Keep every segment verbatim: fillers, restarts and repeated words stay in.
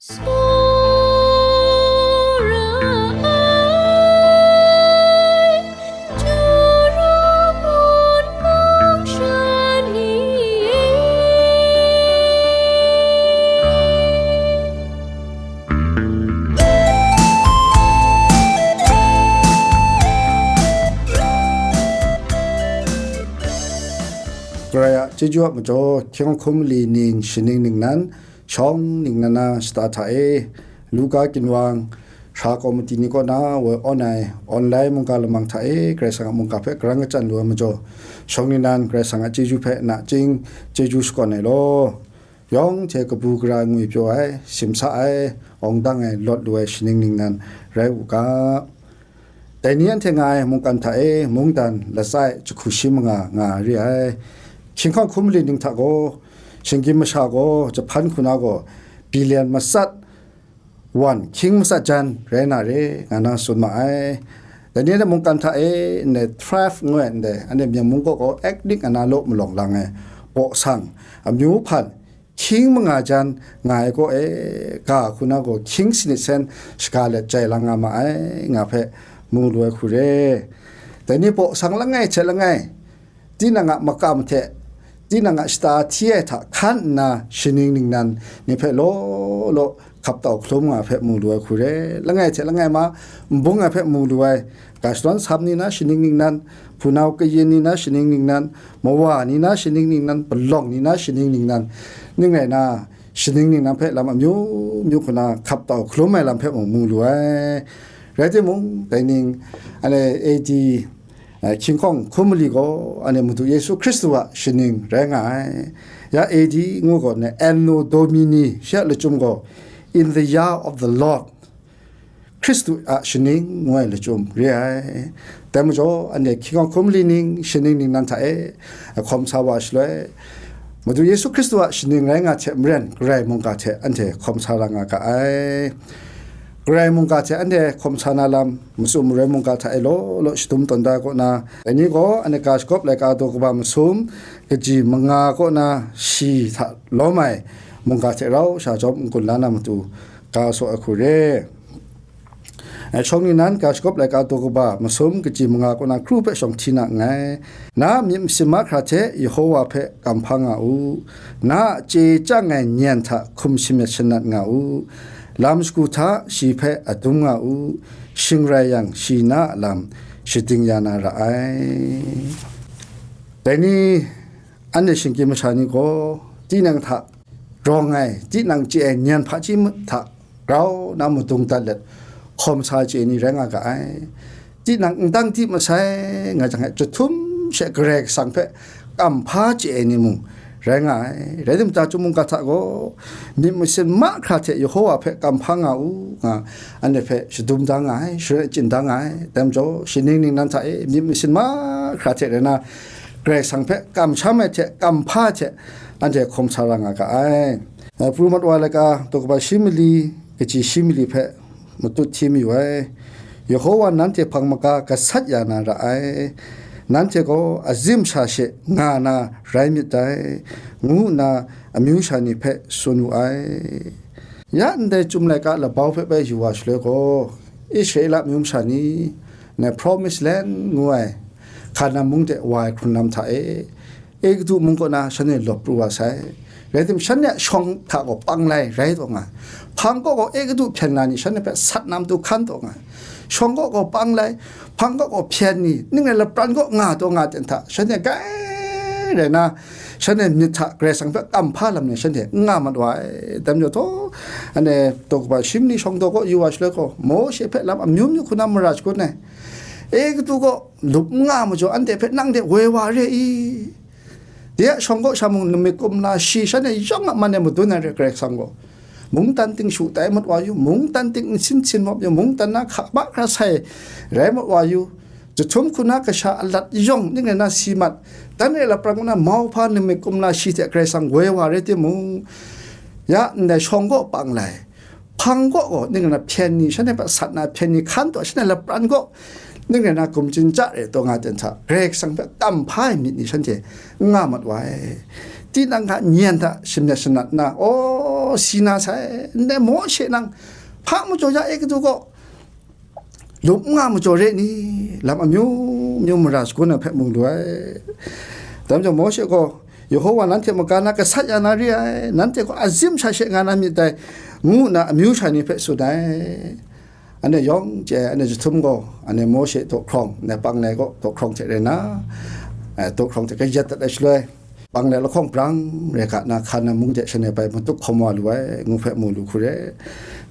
Tsawra ai, Jura mun mung sha ni e. Karai a chyeju a majaw, hkying hkum mali ning, shaning ningnan, shawng ningnan na shata hta e, Luka ginwang, hra kawmati ni kaw na woi awn ai online mungga lamang hta e, Karai Kasang a mungga hpe karang kachyan lu ai majaw, shawng ningnan Karai Kasang a chyeju hpe nachying chyeju shakawn ai law, yawng hte kabu gara ngwi pyaw ai, simsa ai, awng dang ai, lawt lu ai shaning ningnan rai u ga. Dai ni anhte nga ai mungkan hta e mungdan latsa e jahku shi manga nga re ai. Hkying hkum mali ning hta gaw, shinggyim masha gaw, jahpan hku na gaw, billion matsat wan hkying matsat jan rai na re, nga na tsun ma ai. Dai ni a mungkan hta e ndai thrift ngu ai ndai, anhte Myen mung kaw gaw ethnic ana law malawng lang ai, baw sang, amyu hpan, hkying manga jan nga ai kaw e, ga hku na gaw hkying sanit sen shaga let jai lang nga ma ai, nga hpe mu lu ai hku re. Dai ni baw sang langai hte langai, tinang a makam hte, tinang a shata hti ai hta hkan nna, shaning ningnan ni hpe law law hkap tau hkalum nga ai hpe mu lu ai hku re. Langai hte langai ma, nbung ai hpe mu lu ai, ga shadawn sam ni na shaning ningnan, hpunau kayin ni na shaning ningnan, mawa ni na shaning ningnan, palawng ni na shaning ningnan, ning rai na, shaning ningnan hpe lam amyu myu hku na hkap tau hkalum ai lam hpe mung mu lu ai. Rai timung, dai ning, anhte A D, eh, hkying hkum mali gaw, anhte Madu Yesu Hkristu a shaning rai nga ai. Ya A D ngu gaw, ne, Anno Domini, shi a lachyum gaw, in the year of the Lord, Hkristu a shaning ngu ai lachyum re ai. Dai majaw, anhte hkying hkum mali ning, shaning ningnan hta e hkawm sa wa shaloi, Madu Yesu Hkristu a shaning rai nga hte maren, Karai mungga hte anhte hkawm sa ra nga ga ai. Karai mungga hte anhte hkawm sa na lam, matsun maroi mungga hta e law law shadum tawn da ai kaw na, dai ni gaw anhte ga shagawp laika daw kaba masum, kaji manga kaw na shi hta lawm ai mungga hte rau sha jawm n-gun la na matu, ga saw ai hku re. Ai shawng ningnan ga shagawp laika daw kaba masum kaji manga kaw na kru hpe shawng hti na nngai. Na a myit masin mahkra hte Yehowa hpe kamhpa nga u. Na a chye chyang ai nyan hta hkum shamyet shanat nga u. Lam shagu hta shi hpe adum nga u. Shing rai yang, shi na a lam shading ya na ra ai. Dai ni, anhte shinggyim masha ni gaw, tinang hta rawng ai, tinang chye ai nyan hpaji hta grau na madung dat let, hkawm sa chye ai ni rai nga ga ai. Tinang n dang di masai nga jang e, jahtum she Karai Kasang hpe kamhpa chye ai ni mung rai nga ai. Rai timung, chyum mungga hta gaw, myit masin mahkra hte Yehowa hpe kamhpa nga u, nga anhte hpe shadum da nga ai, sharai achyin da nga ai. Dai majaw, shaning ningnan hta e myit masin mahkra hte rai na, Karai Kasang hpe kamsham ai hte kamhpa ai hte anhte hkawm sa ra nga ga ai. Pru mat wa ai laika daw kaba shi mali, kaji shi mali hpe matut hti mayu ai. Yehowa nanhte hpang maga gasat ya na ra ai. Nanhte gaw azim sha she nga na rai myit dai, ngu nna amyu sha ni hpe tsun wu ai. Ya ndai chyum laika labau hpe bai yu wa shaloi gaw, Israela amyu masha ni, na Promised Land ngu ai, Hkanan mung de wa ai hkrun lam hta e, Egutu mung kaw na shanhte lawp pru wa sai. Rai timung, shanhte a shawng hta gaw panglai rai taw nga ai. Hpang kaw gaw Egutu hpyen na ni shanhte hpe sat na matu hkan taw nga ai. Shawng kaw gaw panglai, hpang kaw gaw hpyen ni, ning rai lapran kaw nga taw nga ten hta, shanhte grai rai na, shanhte myit hta Karai Kasang hpe kamhpa lam ni shanhte n nga mat wa ai. Dai majaw taw, anhte daw kaba shi mali shawng daw kaw yu wa shaloi gaw, Mawshe hpe lam amyu myu hku na mara shagun ai. Egutu kaw lup n nga majaw, anhte hpe nang de woi wa re i? De a shawng kaw sha mung, namik kumla shi shanhte yawng a man e madun ai re, Karai Kasang gaw. Mungdan ting shu tai mat wa yu, mungdan ting nsin sin mawp yu, mungdan na hka mahkra sai rai mat wa yu. Jahtum hku na kasha alat yawng ning rai na si mat, dan e lapran kaw na mauhpa namik kumla shi hte Karai Kasang woi wa rai timung, ya ndai shawng kaw panglai, hpang kaw gaw ning rai na hpyen ni, shanhte hpe sat na hpyen ni hkan taw, shanhte lapran kaw ning rai na gumjin ja re taw nga ten hta, Karai Kasang hpe kamhpa ai myit ni shanhte n nga mat wa ai. tinang hta nyen hta shamyet shanat nna, aw, si na sai, ndai Mawshe nang hpa majaw ya e kadu gaw, lup n nga majaw re ni, lam amyu myu mara shagun ai hpe mu lu ai. Dai majaw Mawshe gaw, Yehowa nanhte maga na gasat ya na re ai, nanhte gaw azim sha she nga na myit dai, ngu nna amyu sha ni hpe tsun ai. Anhte yawng chye ai, anhte jahtum gaw, anhte Mawshe daw hkrawng, anhte Panglai kaw daw hkrawng hte rai nna, eh, daw hkrawng hte kayat dat ai shaloi, Panglai lahkawng brang rai ga nna, Hkanan mung de shanhte bai matuk hkawm wa lu ai, ngu hpe mu lu hku re.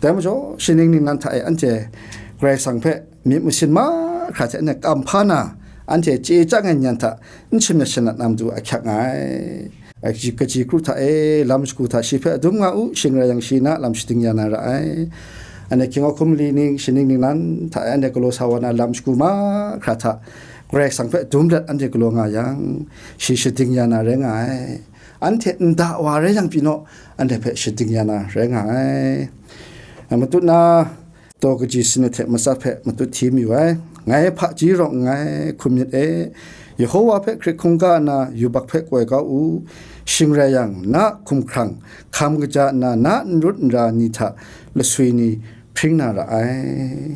Dai majaw, shaning ningnan hta e anhte Karai Kasang hpe myit masin mahkra hte anhte kam hpa na, anhte chye chyang ai nyan hta n shamyet shanat na matu ahkyak nga ai. Kaji, kaji kru hta e, lam shagu hta shi hpe adum nga u, shing rai yang shi na lam shading ya na ra ai. Anhte hkying hkrum li ning, shaning ningnan hta e anhte galaw sa wa na lam shagu mahkra hta, Karai Kasang hpe dum let anhte galaw nga yang, shi shading ya na rai nga ai. Anhte nda wa rai yang pyi naw, anhte hpe shading ya na rai nga ai. Matut na, daw kaji sanit hte matsat hpe matut hti mayu ai. Ngai hpaji rawng nngai, hkum myit e, Yehowa hpe hkrit hkungga nna yubak hpe koi kau u, shing rai yang, na hkumhkrang hkam kaja nna, na n rut n ra ni hta laswi ni hpring na ra ai.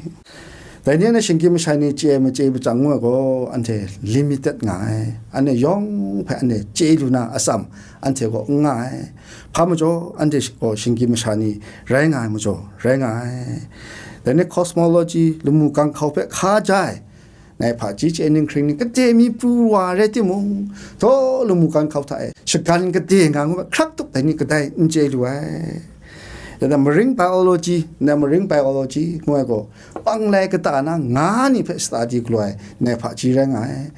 Dai ni anhte shinggyim masha ni chye ai machye machyang ngu ai gaw, anhte limited nga ai. Anhte yawng hpe anhte chye lu na atsam, anhte gaw n nga ai. Hpa majaw, anhte sh-, gaw shinggyim masha ni rai nga ai majaw, rai nga ai. Dai ni cosmology, lamu ganghkau hpe hka ja ai, ngai hpaji chye ai ninghkring ni, gade mi pru wa rai timung, daw lamu ganghkau hta e shagan gade nga ngu ai, hkrak tup dai ni kadai n chye lu ai. Ya na marine biology, na marine biology ngu ai gaw, panglai kata na nga ni hpe study galaw ai, ngai hpaji rai nga ai.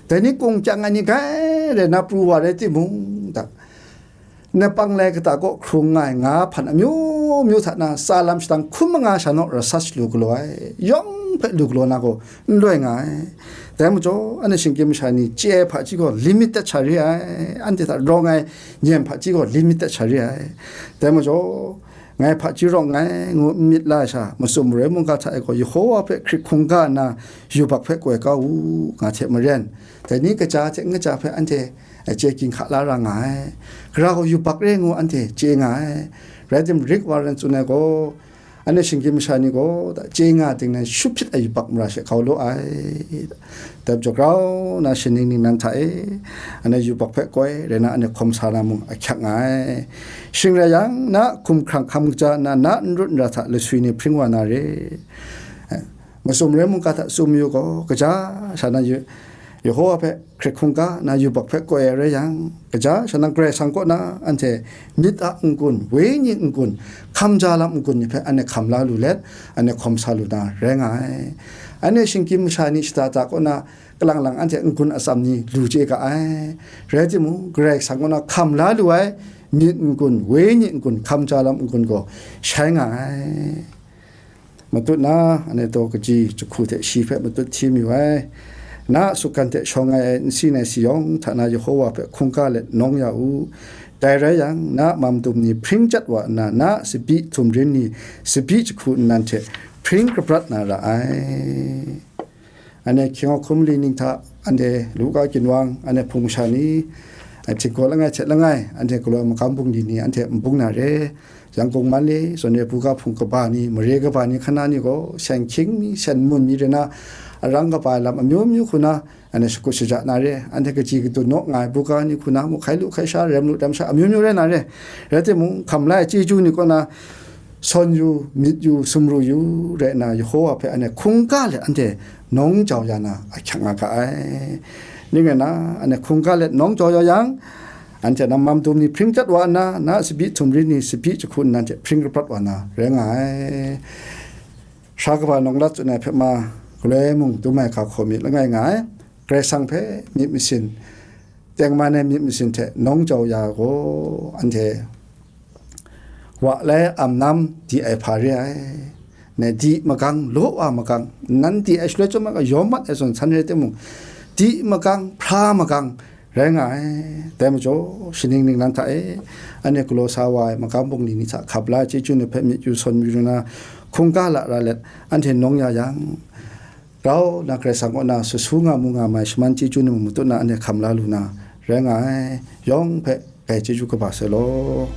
Dai ni kung kyang ai ni grai rai na pru wa rai timung, da, na panglai kata kaw hkrung nga ai nga hpan amyu myu hta na tsa lam shadang hkum manga sha naw research lu galaw ai, yawng hpe lu galaw na gaw n loi nga ai. Dai majaw, anhte shinggyim masha ni chye ai hpaji gaw limited sha re ai, anhte hta rawng ai nyen hpaji gaw limited sha re ai. Dai majaw, ngai hpaji rawng nngai ngu n myit la ai sha, matsun maroi mungga hta e gaw Yehowa hpe hkrit hkungga nna yubak hpe koi kau u, nga hte maren, dai ni kaja hte n kaja hpe anhte chye ginhka la ra nga ai. Gara gaw yubak re ngu anhte chye nga ai. Rai timung, Rick Warren tsun ai gaw, anhte shinggyim masha ni gaw, da, chye nga ting nan shut hpyit ai yubak mara she kau law ai. Dai majaw grau na shaning ningnan hta e, anhte yubak hpe koi rai na, anhte hkawm sa na mung ahkyak nga ai. Shing rai yang, na hkumhkrang hkam kaja nna, na n rut n ra hta laswi ni hpring wa na re. Matsun maroi mungga hta tsun mayu gaw, kaja sha na yu-, Yehowa hpe hkrit hkungga nna yubak hpe koi ai rai yang, kaja sha na Karai Kasang kaw na anhte myit a n-gun, wenyi n-gun, hkam ja lam n-gun ni hpe anhte hkam la lu let, anhte hkawm sa lu na rai nga ai. Anhte shinggyim masha ni shada da kaw na, kalang lang anhte n-gun atsam ni lu chye ga ai. Rai timung, Karai Kasang kaw na hkam la lu ai myit n-gun, wenyi n-gun, hkam ja lam n-gun gaw shai nga ai. Matut na, anhte daw kaji jahku hte shi hpe matut hti mayu ai. Na a sutgan hte shawng ai ai nsi nai si yawng hta na Yehowa hpe hkungga let nawng ya u. Dai rai yang, na a mam dum ni hpring chyat wa nna, na a tsabyi htum rin ni tsabyi jahku nnan hte hpring kaprat na ra ai. Anhte hkying hkrum li ning hta, anhte Luka ginwang, anhte hpung masha ni, a, htinggaw langai hte langai, anhte galaw ai magam bungli ni, anhte n bung na re. Yangkung, Manle zawn e buga hpung kaba ni, mare kaba ni, hkan na ni gaw, sen hkying mi, sen mun mi rai na, arang kaba ai lam amyu myu hku na, anhte shakut shaja na re. Anhte kaji kadun naw nga ai buga ni hku na, mu hkai lu hkai sha, rem lu rem sha, amyu myu rai na re. Rai timung, hkam la ai chyeju ni kaw na, sawn yu, myit yu, sumru yu rai nna, Yehowa hpe anhte hkungga let anhte nawng jau ya na ahkyak nga ga ai. Ning rai nna, anhte hkungga let nawng jau ya yang, anhte na mam dum ni hpring chyat wa nna, na a tsabyi htum rin ni tsabyi jahku nnan hte hpring kaprat wa na rai nga ai. Sara kaba Nawng Lat tsun ai hpe ma, galoi mung dum ai ga hkaw mi langai nga ai. Karai Kasang hpe myit masin, tengman ai myit masin hte nawng jau ya gaw, anhte wa lai am nam di ai hpa re ai. Ne, di magang, law wa magang, nan di ai shaloi chyawm ai ga yawm mat ai zawn san rai timung, di magang, hpra magang rai nga ai. Dai majaw, shaning ningnan hta e, anhte galaw sa wa ai magam bungli ni hta hkap la ai chyeju ni hpe myit yu sawn yu na, hkungga lara let, anhte nawng ya yang, grau na Karai Kasang kaw na su su nga mu nga mai shaman chyeju ni mung matut na anhte hkam la lu na rai nga ai. Yawng hpe Ngai chyeju kaba sai law.